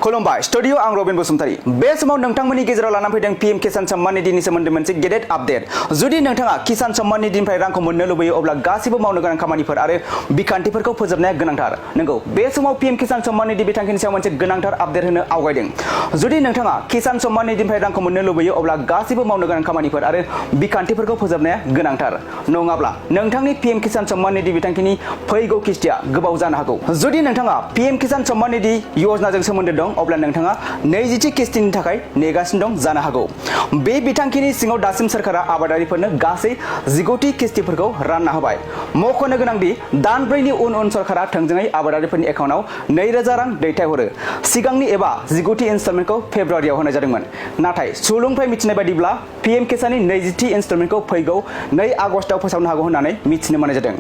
खुलुमबाय स्टुडियो आं रबिन बसुमतारी बे समाव नोंथांमोननि गेजेराव लाना फैदों पीएम किसान सम्मान निधिनि सोमोन्दै मोनसे गेदेर आपडेट जुदि नोंथाङा किसान सम्मान निधिनिफ्राय रांखौ मोननो लुबैयो अब्ला गासिबो मावनो गोनां खामानिफोर आरो बिखान्थिफोरखौ फोजोबनाया गोनांथार नंगौ बे समाव पीएम किसान सम्मान निधि बिथांखिनि सायाव मोनसे गोनांथार आपडेट होनो आवगायदों जुदि नोंथाङा किसान सम्मान निधिनिफ्राय रांखौ मोननो लुबैयो अब्ला गासिबो मावनो गोनां खामानिफोर आरो बिखान्थिफोरखौ फोजोबनाया गोनांथार नङाब्ला नोंथांनि पीएम किसान सम्मान निधि बिथांखिनि फैगौ किस्तिया गोबाव जानो हागौ जुदि नोंथाङा पीएम किसान सम्मान निधि योजनाजों सोमोन्दो दं अब्ला नोंथाङा 20थि किस्तिनि थाखाय नेगासिनो दं जानो हागौ बे बिथांखिनि सिङाव दासिम सरकारा आबादारिफोरनो गासै 19थि किस्तिफोरखौ रानना होबाय मख'नो गोनांदि दान 4नि उन सरकारा थोंजोङै आबादारिफोरनि एकाउन्टआव 2000 रां दैथायहरो सिगांनि एबा 19थि इनस्टलमेन्टखौ फेब्रुवारियाव होनाय जादोंमोन नाथाय सुलुंनिफ्राय मिथिनाय बायदिब्ला पीएम किसाननि 20थि इनस्टलमेन्टखौ फैगौ 2 आगस्टआव फोसावनो हागौ होननानै मिथिनो मोननाय जादों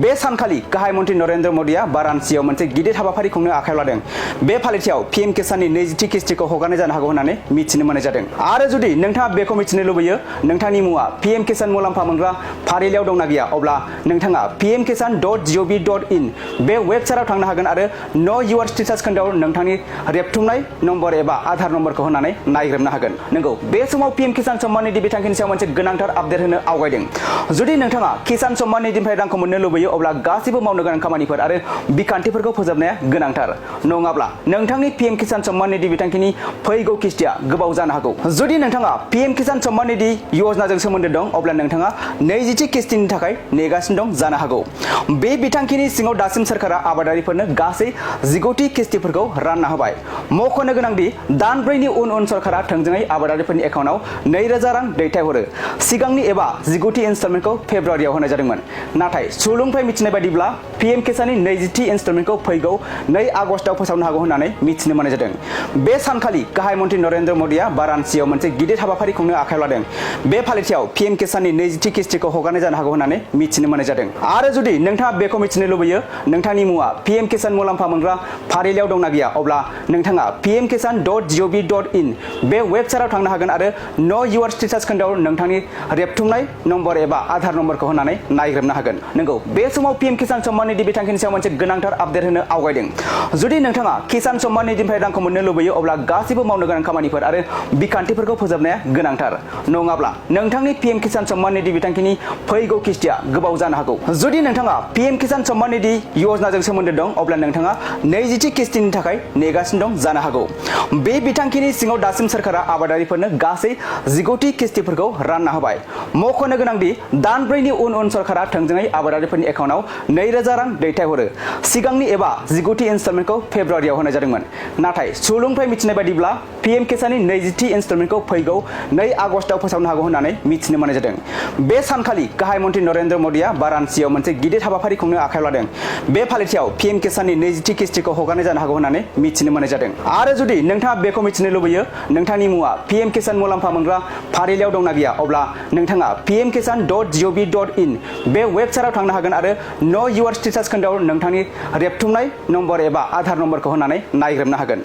बे सानखालि गाहाय मन्त्रि नरेन्द्र मोदीआ वाराणसियाव मोनसे गिदिर हाबाफारि खुंनो आखायाव लादों बे फालिथायाव पीएम किसाननि 20थि किस्तिखौ हगारनाय जानो हागौ होननानै मिथिनो मोननाय जादों आरो जुदि नोंथाङा बेखौ मिथिनो लुबैयो नोंथांनि मुङा पीएम किसान मुलाम्फा मोनग्रा फारिलाइयाव दंना गैया अब्ला नोंथाङा pmkisan.gov.in बे वेबसाइटआव थांनो हागोन आरो नो युवर स्टेटास खोन्दोआव नोंथांनि रेबथुमनाय नम्बर एबा आधार नम्बरखौ होनानै नायग्रोमनो हागोन नंगौ बे समाव पीएम किसान सम्मान निधि बिथांखिनि सायाव मोनसे गोनांथार आपडेट होनो आवगायदों जुदि नोंथाङा किसान सम्मान निधिनिफ्राय रांखौ मोननो लुबैयो अब्ला गासिबो मावनो गोनां खामानिफोर आरो बिखान्थिफोरखौ फोजोबनाया गोनांथार नङाब्ला नोंथांनि पीएम किसान सम्मान निधि बिथांखिनि फैगौ किस्तिया गोबाव जानो हागौ जुदि नोंथाङा पीएम किसान सम्मान निधि योजनाजों सोमोन्दो दं अब्ला नोंथाङा 20थि किस्तिनि थाखाय नेगासिनो दं जानो हागौ बे बिथांखिनि सिङाव दासिम सरकारा आबादारिफोरनो गासै 19थि किस्तिफोरखौ रानना होबाय मख'नो गोनांदि दान 4नि उन सरकारा थोंजोङै आबादारिफोरनि एकाउन्टआव 2000 रां दैथायहरो सिगांनि एबा 19थि इनस्टलमेन्टखौ फेब्रुवारियाव होनाय जादोंमोन नाथाय सुलुंनिफ्राय मिथिनाय बायदिब्ला पीएम किसाननि 20थि इनस्टलमेन्टखौ फैगौ 2 आगस्टआव फोसावनो हागौ होननानै मिथिनो मोननाय जादों बे सानखालि गाहाय मन्त्रि नरेन्द्र मोदीआ वाराणसियाव मोनसे गिदिर हाबाफारि खुंनो आखायाव लादों बे फालिथायाव पीएम किसाननि 20थि किस्तिखौ हगारनाय जानो हागौ होननानै मिथिनो मोननाय जादों आरो जुदि नोंथाङा बेखौ मिथिनो लुबैयो नोंथांनि मुङा पीएम किसान मुलाम्फा मोनग्रा फारिलाइयाव दंना गैया अब्ला नोंथाङा pmkisan.gov.in बे वेबसाइटआव थांनो हागोन आरो नो युवर स्टेटास खोन्दोआव नोंथांनि रेबथुमनाय नम्बर एबा आधार नम्बरखौ होनानै नायग्रोमनो हागोन नंगौ बे समाव पीएम किसान सम्मान निधि बिथांखिनि सायाव मोनसे गोनांथार आपडेट होनो आवगायदों जुदि नोंथाङा किसान सम्मान निधिनिफ्राय रांखौ मोननो लुबैयो अब्ला गासिबो मावनो गोनां खामानिफोर आरो बिखान्थिफोरखौ फोजोबनाया गोनांथार नङाब्ला नोंथांनि पीएम किसान सम्मान निधि बिथांखिनि फैगौ किस्तिया गोबाव जानो हागौ जुदि नोंथाङा पीएम किसान सम्मान निधि योजनाजों सोमोन्दो दं अब्ला नोंथाङा 20थि किस्तिनि थाखाय नेगासिनो दं जानो हागौ बे बिथांखिनि सिङाव दासिम सरकारा आबादारिफोरनो गासै 19थि किस्तिफोरखौ रानना होबाय मख'नो गोनांदि दान 4नि उन सरकारा थोंजोङै आबादारिफोरनि एकाउन्टआव 2000 रां दैथायहरो सिगांनि एबा 19थि इनस्टलमेन्टखौ फेब्रुवारियाव होनाय जादोंमोन नाथाय सुलुंनिफ्राय मिथिनाय बायदिब्ला पीएम किसाननि 20थि इनस्टलमेन्टखौ फैगौ 2 आगस्टआव फोसावनो हागौ होननानै मिथिनो मोननाय जादों बे सानखालि गाहाय मन्त्रि नरेन्द्र मोदीआ वाराणसियाव मोनसे गिदिर हाबाफारि खुंनो आखायाव लादों बे फालिथायाव पीएम किसाननि 20थि किस्तिखौ हगारनाय जानो हागौ होननानै मिथिनो मोननाय जादों आरो जुदि नोंथाङा बेखौ मिथिनो लुबैयो नोंथांनि मुङा पीएम किसान मुलाम्फा मोनग्रा फारिलाइयाव दंना गैया अब्ला नोंथाङा pmkisan.gov.in बे वेबसाइटआव थांनो हागोन आरो नो युवर स्टेटास खोन्दोआव नोंथांनि रेबथुमनाय नम्बर एबा आधार नम्बरखौ होनानै नायग्रोमनो हागोन